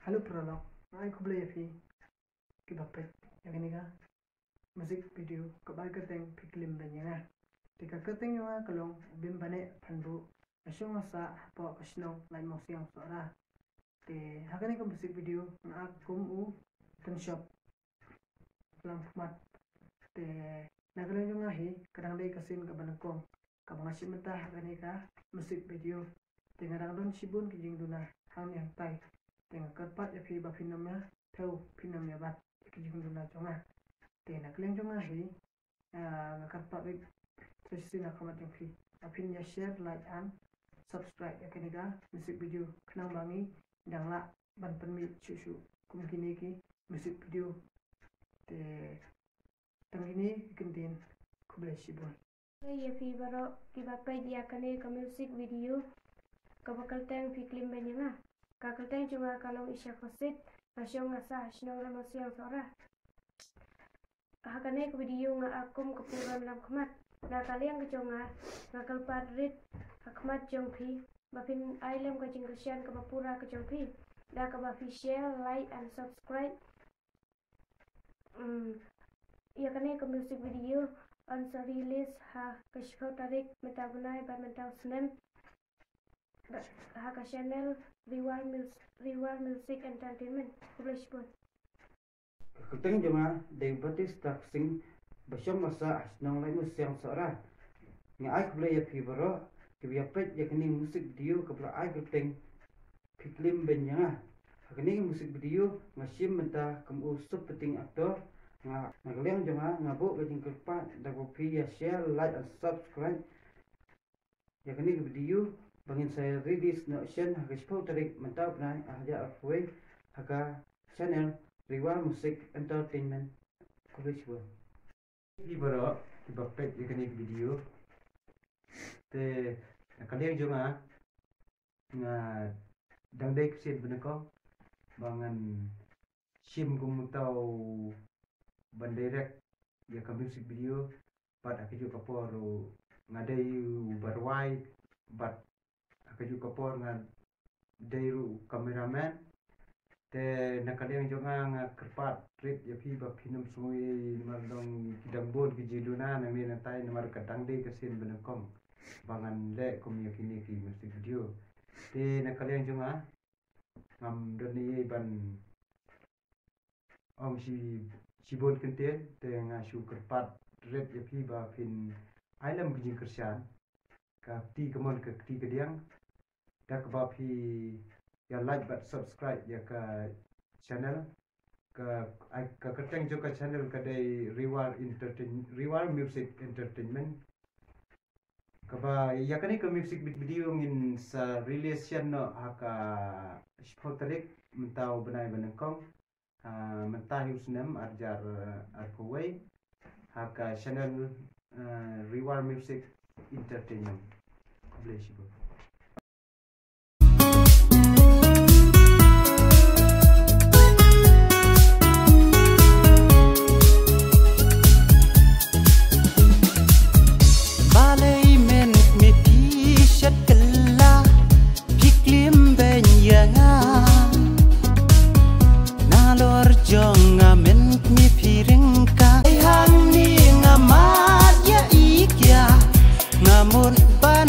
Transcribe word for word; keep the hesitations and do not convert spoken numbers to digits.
Hello paralok, nga ai khublei ïa phi kiba peit ïa kane ka music video kaba ai kyrteng Phi Klim Beiñ ïa nga. Te ka kyrteng jong nga ka long Bim Bane Phanbuh, nga shong nga sah hapoh ka shnong Laitmawsiang Sohra. Te ha kane ka music video nga act kum u Tynshop Lamkhmat. Te na ka liang jong nga hi ka dang dei ka sien kaba nyngkong kaba nga shim bynta ha kane ka music video. Te nga dang don shibun ki jingduna hangne hangtai. Te nga kyrpad ïa phi ba phin ym ïa thew, phin ym ïa bat ïa ki jingduna jong nga. Te na ka liang jong nga hi, ah, nga kyrpad rit sa shisien ha khmat jong phi ba phin ïa share, like and subscribe ïa kane ka music video khnang ba ngi dang lah ban pynmih shuh shuh kum kine ki music video. Te tang kine ki kyntien, khublei shibun. Ïa phi baroh kiba peit ïa kane ka music video kaba kyrteng Phi Klim Beiñ ïa nga. Ka kyrteng jong nga ka long Isha Khosit, nga shong nga sah ha shnong Laitmawsiang Sohra. Ha kane ka video nga act kum ka Puron Lamkhmat. Na ka liang ka jong nga, nga kyrpad rit ha khmat jong phi ba phin ai lem ka jingkyrshan kaba pura ka jong phi da kaba phi share, like and subscribe. Mm, ïa kane ka music video yn sa release ha ka shiphew tarik mynta u bnai bad mynta u snem ha ka channel Rewar Mus-, Rewar Music Entertainment. Khublei shibun. Ka kyrteng jong nga dei Batista Ksing, ba shong ba sah ha shnong Laitmawsiang Sohra. Nga ai khublei ïa phi baroh kiba ïa peit ïa kane ka music video kaba la ai kyrteng Phi Klim Beiñ ïa nga. Ha kane ka music video nga shim bynta kum u supporting actor. Nga, na ka liang jong nga nga buh ka jingkyrpad da ba phi ïa share, like and subscribe ïa kane ka video ba ngin sa release noh shen ha ka shiphew tarik mynta u bnai ar hajar arphew wei ha ka channel Rewar Music Entertainment. Khublei shibun. Phi baroh kiba peit ïa kane ka video. Te na ka liang jong nga, nga dang dei ka sien ba nyngkong ba ngan shim kum uta u ban direct ïa ka music video. Bad ha kajuh ka por ruh nga dei u ba rwai, bad ha kajuh ka por nga dei ruh u cameraman. Te na ka liang jong nga nga kyrpad rit ïa phi ba phin ym sngew ei namar dang ki dang bun ki jingduna na mynta, namar ka dang dei ka sien ba nyngkong ba ngan leh kum ïa kine ki music video. Te na ka liang jong nga ngam don ei ei ban ong shi, shibun kyntien, te nga shu kyrpad rit ïa phi ba phin ai lem ka jingkyrshan, ka kti kamon ka kti kadiang, da kaba phi ïa like bad subscribe ïa ka channel. Ka, ai, ka kyrteng jong ka channel ka dei Rewar Entertain-, Rewar Music Entertainment. Kaba ïa kane ka music vid-, video ngin sa release shen noh ha ka shiphew tarik mynta u bnai ba nyngkong, ah, mynta hi u snem ar hajar arphew wei, ha ka channel, ah, Rewar Music Entertainment. Khublei shibun. Balei men me phi shet kylla, phi klim beiñ ïa nga. Nalor jong nga men me phi ryngkat, ei hangne nga mad ïa i kia, nga mut ban